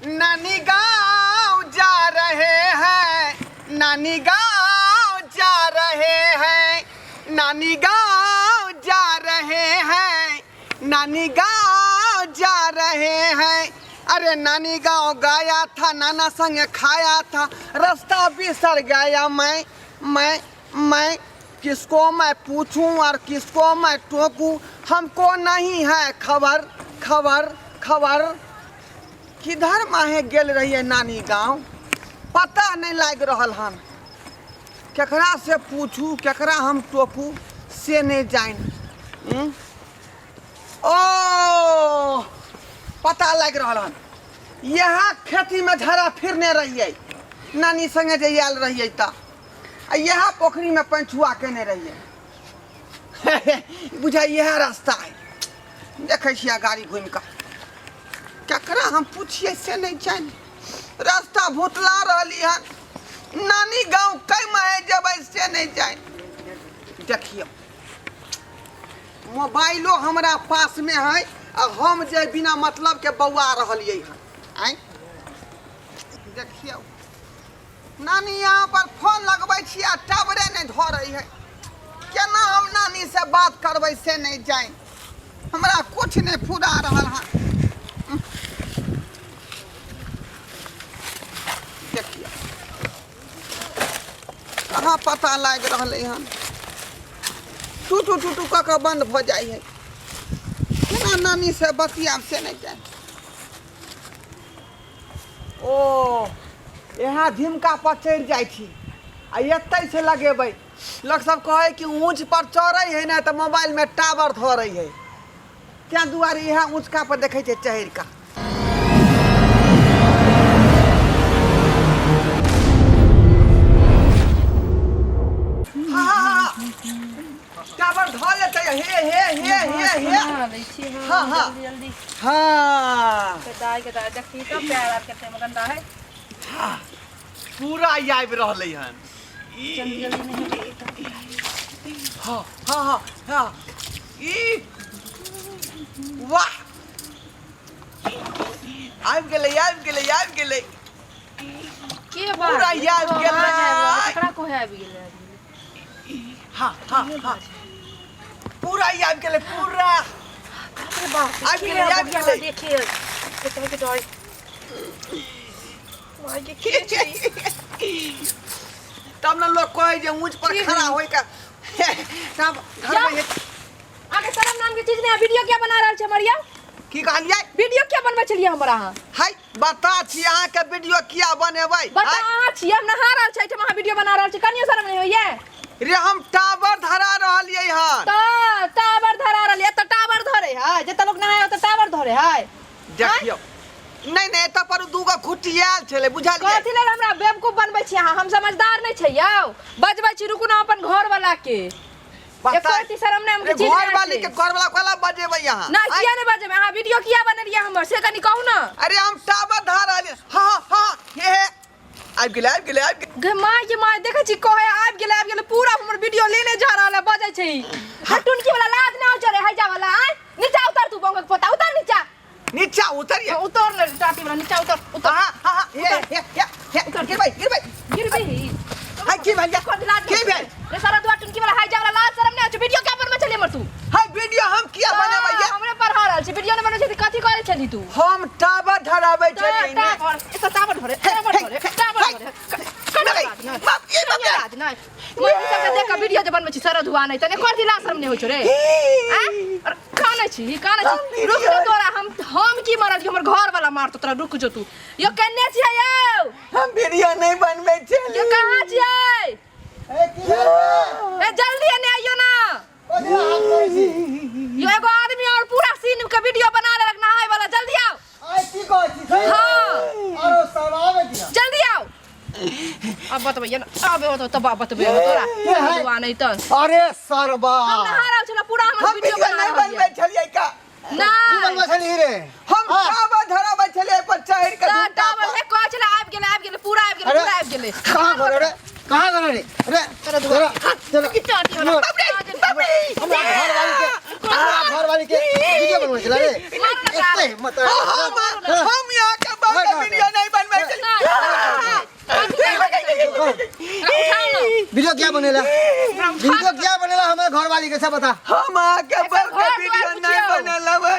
नानी गांव जा रहे हैं, नानी गांव जा रहे हैं, नानी गांव जा रहे हैं, नानी गांव जा रहे हैं। अरे नानी गांव गया था, नाना संग खाया था, रास्ता बिसर गया मैं मैं मैं किसको मैं पूछूं और किसको मैं टोकूं, हमको नहीं है खबर खबर खबर। किधर माहे गेल रहिए नानी गांव, पता नहीं लागि रहल हन। केकरा से पूछू, केकरा हम टोकू, से नहीं जान। हम्म? ओ पता लागि रहल हन, यहाँ खेतीमे झड़ा फिरने रहिए नानी संगे जे आयल रहिए तऽ, आ इएह पोखरिमे पैंछुआ केने रहिए। बुझाइ इएह रास्ता है। देखै छियै गाड़ी घूमि कऽ, ककरा हम पुछिए से नहि जानि। रास्ता भुतला रहली हन, नानी गाँव कै माहे जेबै से नहि जानि। देखियौ मोबाइलो हमरा पासमे है आ हम जे बिना मतलब के बौआ रहलियै हन। आँय देखियौ नानी यहाँ पर फोन लगबै छी आ टावरे नहि धरै है, केना हम नानी से बात करबै से नहि जानि। हमरा कुछ नहि फुरा रहल हन। देखियौ कहाँ पता लागि रहलै हन, टू टू टू टू कऽ कऽ बन्द भऽ जाइ है। केना नानी से बतियाब से नहि जानि। ओ यहाँ झिमका पर चढ़ि जाइ छी आ एतै से लगेबै। लोक सब कहै कि ऊँच पर चढ़ै है ने तऽ मोबाइलमे टावर धरै है, तें दुआरे इएह ऊँचका पर देखै छै चढ़ि कऽ। हाँ हाँ हाँ टावर धऽ लेतै। हे हे हे हे हे बना दै छी। हाँ, हाँ हाँ। जल्दी जल्दी। हाँ कटाई कटाई देखी तो पैर आर कते में गंदा है। पूरा ई आबि रहलै हन। जल्दी जल्दी नहीं हाँ हाँ हाँ हाँ ई वाह आबि गेलै आबि गेलै आबि गेलै। के बात पूरा याद गेलै। ककरा कोहे आबि गेलै? हाँ हाँ हाँ पूरा ई आबि गेलै पूरा। बाप रे बाप, आबि गेलै, आबि गेलै। देखिए कते के डर माय के के छै। तब ने लोग कहै जे ऊँच पर की खड़ा होय के तब घर में आगे शरम नाम के चीज नहीं है। वीडियो क्या बना रहल छै हमर यौ? की कहलियै? वीडियो क्या बनबै छलियै हमर अहाँ? हाय बता छी अहाँके वीडियो किया बनेबै? बता हाय, अहाँ छियै, हम नहा रहल छी एहिठाम अहाँ वीडियो बना रहल छी, कनियो शरम नहि होइए? रे हम टावर धरा रहलियै हन। तऽ टावर धरा रहलियै, एतऽ टावर धरे है, जतऽ लोक नहाय ओतऽ टावर धरे है। देखियौ नहीं नहीं एतऽ पर दूगो खुटियाल छलै बुझलियै। कथी लेल हमरा बेवकूफ बनबै छी अहाँ? हम समझदार नहि छै यौ। बजबै छी रुकू ने अपन घर वाला के। बता एको शरम नहि हमके रे चीज घर नहि वाली छै। के घर वाला कहला बजेबै अहाँ? नहि आँय? किया नहि बजेबै? अहाँ वीडियो किया बनेलियै हमर से कनि कहू ने। अरे हम टावर धरा रहलियै। हाँ हाँ हाँ हे हे आबि गेलै आबि गेलै आबि गेलै। गे माय गे माय, देखै छी कहै आबि गेलै आबि गेलै, पूरा हमर वीडियो लेने जा रहल है। बजै छै ई हटुनकी वाला लाज नहि आबै रे हैजा वाला। आय नीचा उतर तू बंगक पोता, उतर नीचा। नीचा उतरिए। हाँ, उतर ले टाटी वाला, नीचा उतर उतर। हाँ हाँ हाँ हे हे हे हे गिरबै गिरबै। गिरबी हाय की भेल? कोन लाज की भेल रे सारा दुआ टुनकी वाला हैजा वाला, लाज शरम नहि आबै छै? वीडियो क्या बनबै छलियै हमर तू? हाय वीडियो हम किया बनेबै ये? हमरे पर रहल छै। वीडियो नहि बनबै छै तऽ कथी करै छली तू? हम टावर धराबै छलियै ने। टावर एतऽ टावर धरे, टावर धरे, टावर धरे। नहीं, बाप रे, बाप रे। लाज नहि मम्मी सबके देख कऽ वीडियो जे बनबै छी सारा धुआ नहि तने कर लाज शरम नहि होइ छौ रे? आँय? अरे कानै छी कानै हम छी? वीडियो- रुक जो तोरा हम की मरल छी, हमर घर वाला मारतो तोरा। रुक जो तू। यो केने छियै यौ? हम वीडियो नहीं बनबै छलियै। यो कहाँ छियै? ए की भेल रे? ए जल्दी एने आइयो ना। कथी हाथ करै छी? यो एगो आदमी और पूरा सीन के वीडियो बना लेलक नहाय वाला। जल्दी आओ। आइ की कहै छी से? हाँ। आरो सब आबै दिया। जल्दी आओ। अब बतबैया ना, अब बतबो तब बतबैया तोरा। के है? दुआ नहीं तऽ अरे सरबा हम नहा रहल छलहुँ पूरा हमर हम वीडियो वीडियो बना नहीं रहल बनबै यऽ। छलियै का? की नहि बनबै छलही रे? हम हाँ। टावर धराबै छलियै पर चढ़ि के तऽ दूटा टावर पर। हे कहै छलै आबि गेलै आबि गेलै पूरा आबि गेलै अरे पूरा आबि गेलै। कहाँ गेलै रे? कहाँ गेलै रे? रे तोरा दुआ तोरा की टाटी वाला मोर। बाप रे, बाप रे। हमरा घरवाली के हमरा घरवाली के वीडियो बनबै छलै रे। मारू ना एते हिम्मत हाँ, है। हम यहाँ के बाप हाँ, के वीडियो वीडियो क्या बनेला? वीडियो क्या बनेला हमारे घर वाली के सब बता। हम अहाँके एकर बड़ के घर वीडियो दुआर नहीं पुछियौ। बनेलबै।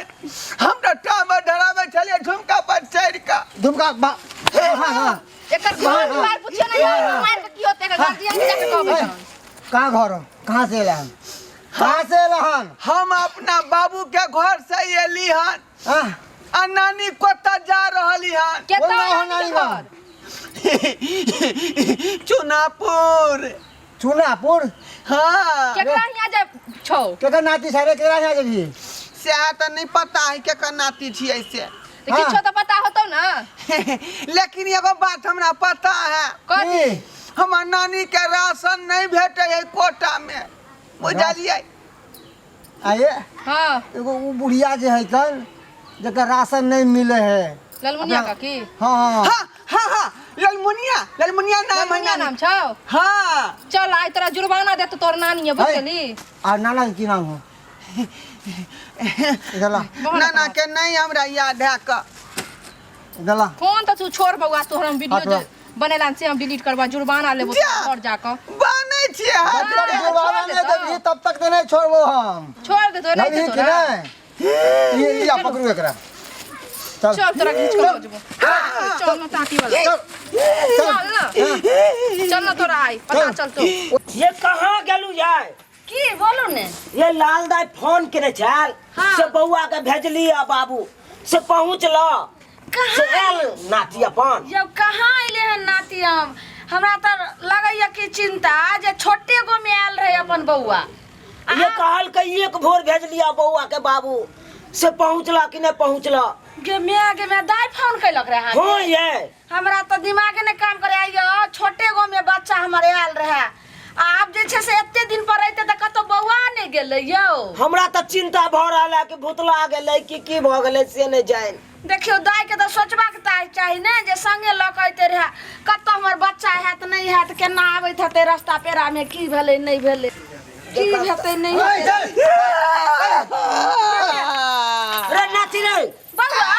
हम तऽ टाबर धराबै छलियै झुमका पर चढ़ि कऽ। झुमका बा हाँ हाँ। एकर घर दुआर पुछियौ ने यौ, मारि के की होतै एकर गार्जियन के जाके कहबै तहन। कहाँ घर हो? कहाँ से एला हन? कहाँ से एला हन? हम अपना बाबू के घर से एली हन। हाँ। आ नानी कतऽ जा रहली हन? केतौ बोल ना हो नानी के नानी घर? चुनापुर। चुनापुर? हाँ। केकरा हियाँ जाय छौ? केकर नाती छै रे? केकरा यहाँ जेबही? सएह तऽ नहि पता है केकर नाती छियै से। तऽ किछो तऽ पता होतौ ने। लेकिन एगो बात हमरा पता है। कथी? की? हमर नानी के राशन नहीं भेटे है कोटा में, बुझलियै? आये। हाँ। एगो उ बुढ़िया जे है तन जकर राशन नहीं मिले है। ललमुनिया काकी? हाँ हाँ। हाँ हाँ हाँ, ललमुनिया, ललमुनिया नाम है। ललमुनिया नाम छौ? हाँ। चल आइ तोरा जुर्माना देतो तोर नानी है, बुझली? आ नाना के की नाम हो? इधर ला। नाना के नहीं हमरा याद है का। इधर ला। फोन तऽ तू छोड़ बौआ, तोहर हम वीडियो हाथ ला। जे बनेला से हम डिलीट करबा, जुर्माना लेबो जा। घर जाकऽ। बनै छियै हाथ। जब तक हाँ, जुर्माना छोड़ नहीं देतौ। देबही तब तक तो नहीं छोड़बो हम। छोड़ देतो नहीं लगही देतो कि ना। नहीं? ये लिया पकड़ू एकरा। चल। चल तोरा खींच कऽ लऽ जेबो। चल न टाटी वाला। चल। चल न, चल न तोरा आइ पता चलतो। ये कहाँ गेलू जाय? की बोलू ने? ये लाल दाई फोन केने छल। हाँ। से बौआ के भेजली आ बाबू से पहुँच ल से कहाँ आयल नाती अपन। जब कहाँ अयले हन नाती? हम हमरा तऽ लगैया कि चिंता जे छोटे गो में आयल रहे अपन बौआ। ये कहल के एक भोर भेजलिया बौआ के बाबू से पहुँचला कि नहीं पहुँचला? गे मैं, गे मैं, दाई फोन कैलक रहे अहाँके? हाँ ये। हमरा तऽ दिमागे नहि काम करे आइयो, छोटे गो में बच्चा हमर आयल रहे, आब जे छै से एते दिन पर अयते तऽ कतौ बौआ नहि गेलै यौ। हमरा तऽ चिंता भऽ रहल है कि भूतला गेलै कि की भऽ गेलै से नहि जानि। देखियौ दाई के तऽ सोचबाक चाही ने जे संगे लऽ कऽ अयते रहे, कतौ हमर बच्चा हैत नहि हैत, केना आबैत हेतै रस्ता पेरा में, की भेलै नहि भेलै, की हेतै नहि हेतै। रे नाती रे। बौआ।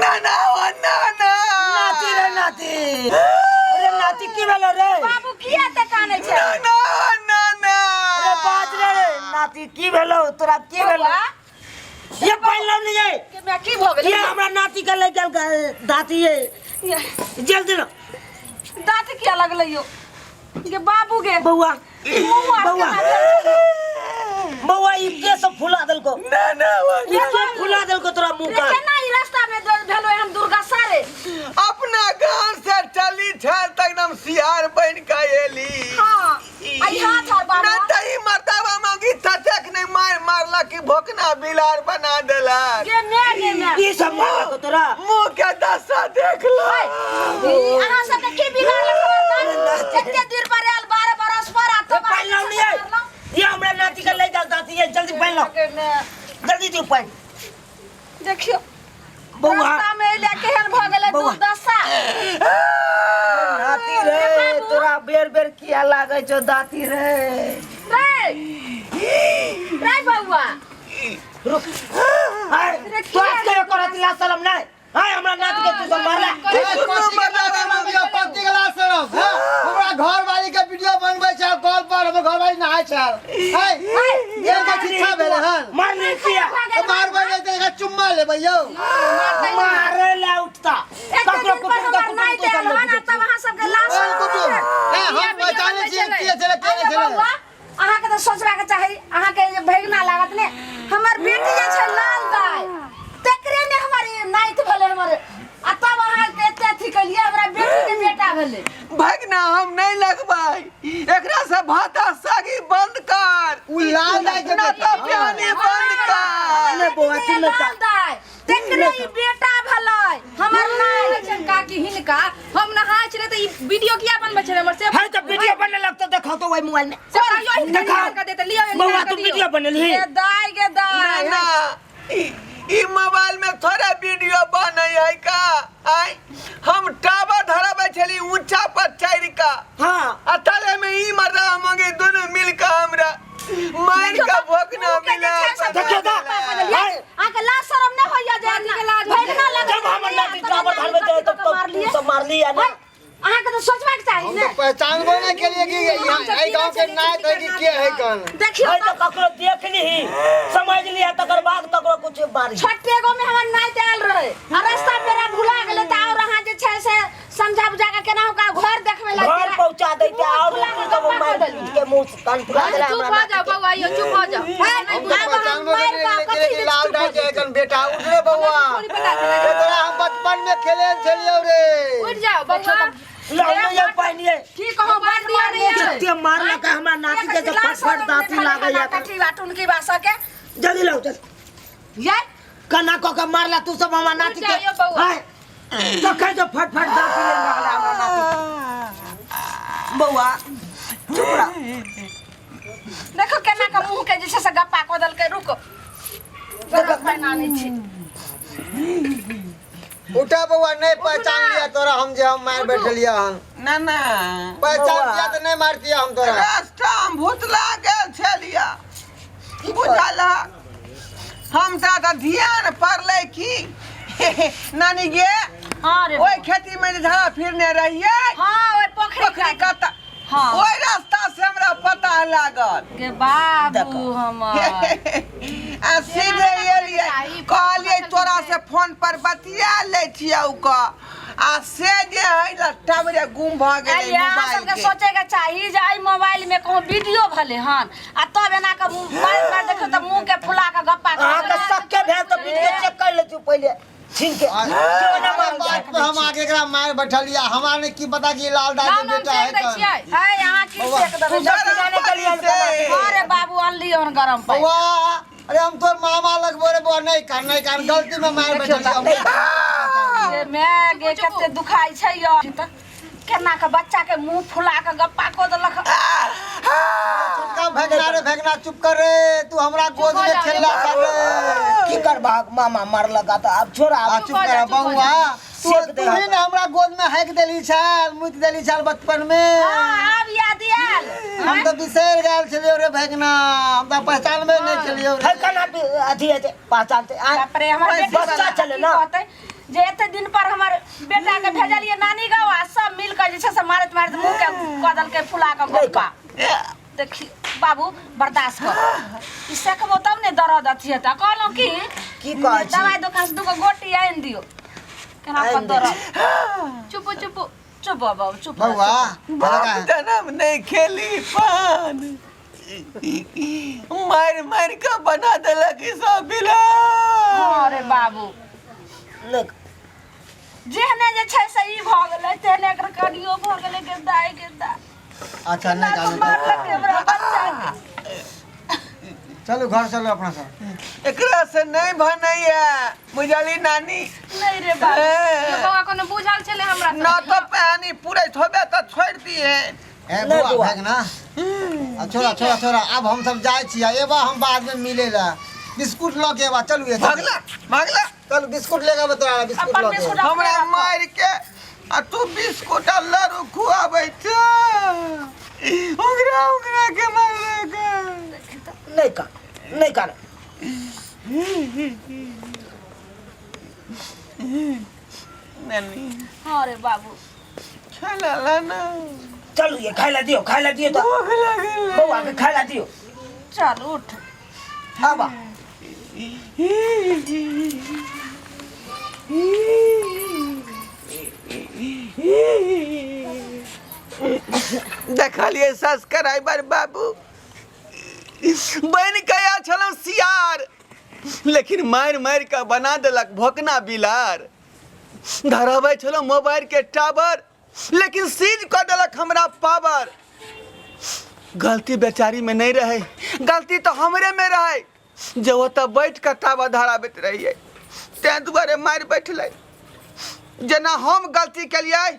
ना ना ओ ना ना। नाती रे नाती रे नाती, की भेलो रे? बाबू किया एते कानै छै? ना ना ना ना। रे बाज रे नाती, की भेलो तोरा? की भेलो? बौआ। ये पहलो नहीं है। के मैं की भऽ गेलै? ये हमरा नाती के ले गेल दाती ये जल्दी ना। दाँत किया लगलै यौ गे बाबू गे? बौआ। मुँह आर बौआ। केना भेल छौ? बौआ ई के सब फुला देलको? ना ना ओ ई के फुला देलको तोरा मुंह रे का? केना ई रास्ता में भेलो एहन दुर्दशा रे? अपना गांव से चली छल तक एकदम सियार बन के एली। हाँ, आ ई हाथ और बाबा। ना त ई मर्दबा मौगी ततेक नहीं मार मारला कि भोकना बिलार बना देलक। गे मैं, गे मैं। ई सब मारलको तोरा? मुंह के दशा देख लो। ई अहाँ सबके की बिगाड़लक हमर नाति? एते दूर पर आयल 12 बरस पर आ तब पानि लाउ नहीं है। ये हमरा नाती के ले जाओ दाती ये, जल्दी पानि लाउ। गे मैं। जल्दी दियो पानि। देखियौ बौआ। रास्ता में एले केहन भऽ गेलै बौआ। दुर्दशा। नाती रे, तोरा बेर बेर किया लागै छौ दाती रे? रे रे बौआ। रुक आय। रे, तोरा किया के करत ला शरम नहीं आय हमरा नाती के तू सब मारला? कथी के लाज शरम? हाँ? हमरा घर वाली के वीडियो बनबै छै कॉल पर, हमर घर वाली नहाय छै। है ये के शिक्षा भेलै हन? मारली किया? तऽ मारबै नहि तऽ एकरा चुम्मा लेबै यौ। मारे ला उठता एते ककरो दिन पर कुटुम का हमर कुटुम नाति तू सब आयल हन आ तब अहाँ सबके लाश। कोन कुटुम? ए, हम पहचानै छियै के छलै के नहि छलै। बौआ, अहाँके तऽ सोचबाक चाही, अहाँके जे भगना लागत ने हमर बेटी जे छै लाल दाइ, तकरे ने हमर ई नाति भेलै हमर, आ तब अहाँके एते अथी केलियै, हमरा बेटी के बेटा भेलै। भगना हम नहीं लगबै, एकरा से भाता सागी बंद कर। उ लाल दाइ के ना बेटी। तो प्यानी बंद कर। ने बौआ तू लाल नहि दाइ तकरे ई बेटा भेलै हमर नाति। छनि काकी हिनका, हम नहाय छलै तऽ ई वीडियो किया बनबै छलै हमर से? है तऽ वीडियो बने लगतो, देखो तो वही मोबाइल में। से कहियो हिनका देखाओ। निकाल कऽ देतै, लियौ बौआ निकाल तू कऽ दियौ। वीडियो बनेलही? गे दाइ, गे ना दाइ। ना, ई ई मोबाइल में थोड़ा वीडियो बनै है का? आय हम टावर धराबै छली ऊंचा पर चढ़ि कऽ। हाँ। आ तले में ई मर्दा मंगे दोनों मिल के हमरा मार के भोकना मिला। देखियौ तऽ। अहाँके लाज शरम नहि होइया जे नाती के लाज भगना लगै जब हमर नाती टावर धरबै तब तब तू सब मारली आ ना? अहाँके तऽ सोचबाक चाही हम ने। तो पहचानबो नहीं के लिए कि हम सब एहि गांव के तीनों नायक है कि के है कौन। देखियौ है तऽ ककरो देख लिही, समझ लिहा, तकर बाद ककरो कुछ बारी। छोटे गो में हमर नाइत आयल रहे आ रास्ता मेरा भुला गेलै, तऽ और अहाँ जे छै से समझा बुझा के केना ओकरा घर देखबै लए घर पहुंचा दैते मुँह और फुला के सब गप्पा मारि कऽ देलियै। पीट के मुंह से कान फुला देला चुप हमरा हो नाती जाओ के। बौआ, यौ चुप हो जाओ। है, हम तो आब हम पहचानबो मारि नहीं कऽ के कथी लिए कि जे लाल चुप दाई भऽ के कन बेटा उठ रे बौआ। थोड़ी पता छलै। रे तोरा हम बचपन में खेले छलियौ रे। उठि जाओ बौआ। लाउ ने ये पानि ये। की कहू, बड मारने छै। जते मारलक हमरा नाती के, तऽ फट फट दाँती लागैया। कठी बा टुनकी बा सबके। जल्दी लाउ, जल्दी। ये कना कऽ के मारला तू सब हमरा नाती के। जाइयो बौआ। हाय, तखन जो फट फट दाँती लागि रहल है हमरा नाती के। बौआ चुप रह। देखो केना के मुंह के जे छै से गप्पा कऽ देलकै। रुको, गरम पानि आनै छी। उठा बौआ, नहीं पहचान लिया तोरा हम जे हम मार बैठलिया हन। ना ना। पहचान लिया तो नहीं मारतिया हम तोरा। रास्ता हम भुतला गेल छलिया बुझल। हम तऽ ध्यान पड़लै कि नानी गे। हाँ रे। ओहि खेती में जे झाड़ा फिरने रहियै। हाँ, ओहि पोखरि पोखरि कात। कत। हाँ। ओहि रास्ता से हमरा पता लागल। गे बाबू हमर। आ सीधे एलियै, कहलियै तोरा से फोन पर बतिया लै छियौ क, आ से जे है ने टावरे गुम भऽ गेलै अरे अहाँ मोबाइल सबके के। सोचे के चाही जे एहि मोबाइल में कहूँ वीडियो भले हन आ तब एना के मारि मारि देखियौ तऽ मुंह के फुला के गप्पा कऽ अहाँके सबके भेल तऽ वीडियो चेक कर लेतू पहिले छीन के। आ- क्यों ना मारल बात जाय? पे हम आके एकरा मार बैठलिया, हमरा ने की पता कि लाल दाई लाउ के ने, हम बेटा है सेक दै कौन। छियै। है अहाँ की बौआ, सेक देबै? तू सब किजाने गेलियै हन कमा। अरे बाबू, अनलियै हन गरम पानि। बौआ, अरे हम तोर मामा लगबो रे बौआ। नहीं कर, नहीं कर, गलती में मार बैठलिया। गे my गे, कते दुखाइ छै यौ। तऽ केना के बच्चा के मुंह फुला के गप्पा कऽ देलक। छोटका भेगना रे भेगना, चुप कर रे, तू हमरा गोद में खेलला कर रे। की करबाक, मामा मारलक तऽ आब छोड़ आ आब। चुप कर बौआ, तू सेक दे। तू ही ना हमरा गोद में हैक देली छाल, मुति देली छाल बचपन में। हाँ, आब याद आयल। हम तो बिसरि गेल छलियौ रे भेगना, हम तो पहचानबे नहीं छलियौ रे। है कना अथी हेतै पहचानते आय। बाप रे, हमर बेटी बच्चा सब छलै की ना। कहतै जे एते दिन पर हमर बेटा के भेजलियै नानी गाँव आ सब मिल के जे छै से मारैत मारैत मुंह के कऽ देलकै फुला के गप्पा। देखी बाबू, बर्दाश्त कर, ई सेकबो तब ने दर्द अथी हेतै। कहलहुँ की की कहै छी? दवाइ दोकान से दूगो गोटी आनि दियौ, केना आनि पर दै। दर्द। चुप चुप। चुप भऽ बाबू, चुप भऽ। बौआ। बाप जनम नहीं खेली पान, मारि मारि के बना देलक ई सब बिला। अरे बाबू। नहि। जेहने जे छै से ई भऽ गेलै तेहने एकर कनियो भऽ गेलै। गे दाइ, गे दाइ। अच्छा, नहीं केना कऽ कानू। मारलकै हमरा बच्चा के। चलू घर, चलू अपना सब। एकरा से नहीं बनैया बुझली नानी? नहीं रे बाबू। ए, बौआ, कोनो बुझल छलै हमरा न सबके? तो पानी पूरे होबे तऽ छोड़ि दिहे। ए नहीं बौआ। बौआ। भेगना आ छोड़ा छोड़ा छोड़ा, अब हम सब जाइ छियै, एबा हम बाद में मिले ला, बिस्कुट लऽ के एबा। चलू ये। भगला भगला। चलू, बिस्कुट ले के तोरा, बिस्कुट अपन लऽ के। बिस्कुट हमरा अपने राखो। मारि के आ तू बिस्कुट आ लड़ू खुआबै छ? उंगरा उंगरा के मारलक। नहि कान, नहि कान। नानी। हाँ रे बाबू। खेला ला ना। चलू ये, खाय ला दियौ, खाय ला दियौ तऽ। भूख लागल। बौआ के खाय ला दियौ। चल उठ। आबा। देखलियै सब्सक्राइबर बाबू, बनि गया छलहुँ सियार, लेकिन मारि मारि कऽ बना देलक भोकना बिलार। धराबै छलहुँ मोबाइल के टावर, लेकिन सीज कऽ देलक हमरा पावर। गलती बेचारी में नहीं रहे, गलती तो हमरे में रहे जे ओतऽ बैठ कऽ टावर धराबैत रहियै, ताहि दुआरे मारि बैठलै। जेना हम गलती केलियै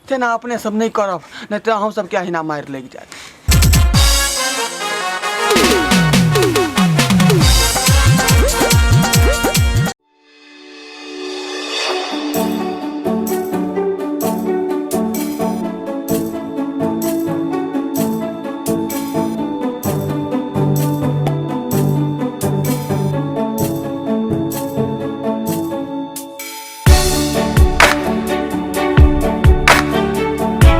तेना अपने सब नहि करब, नहि तऽ हम सबके अहिना मारि लागि जायत।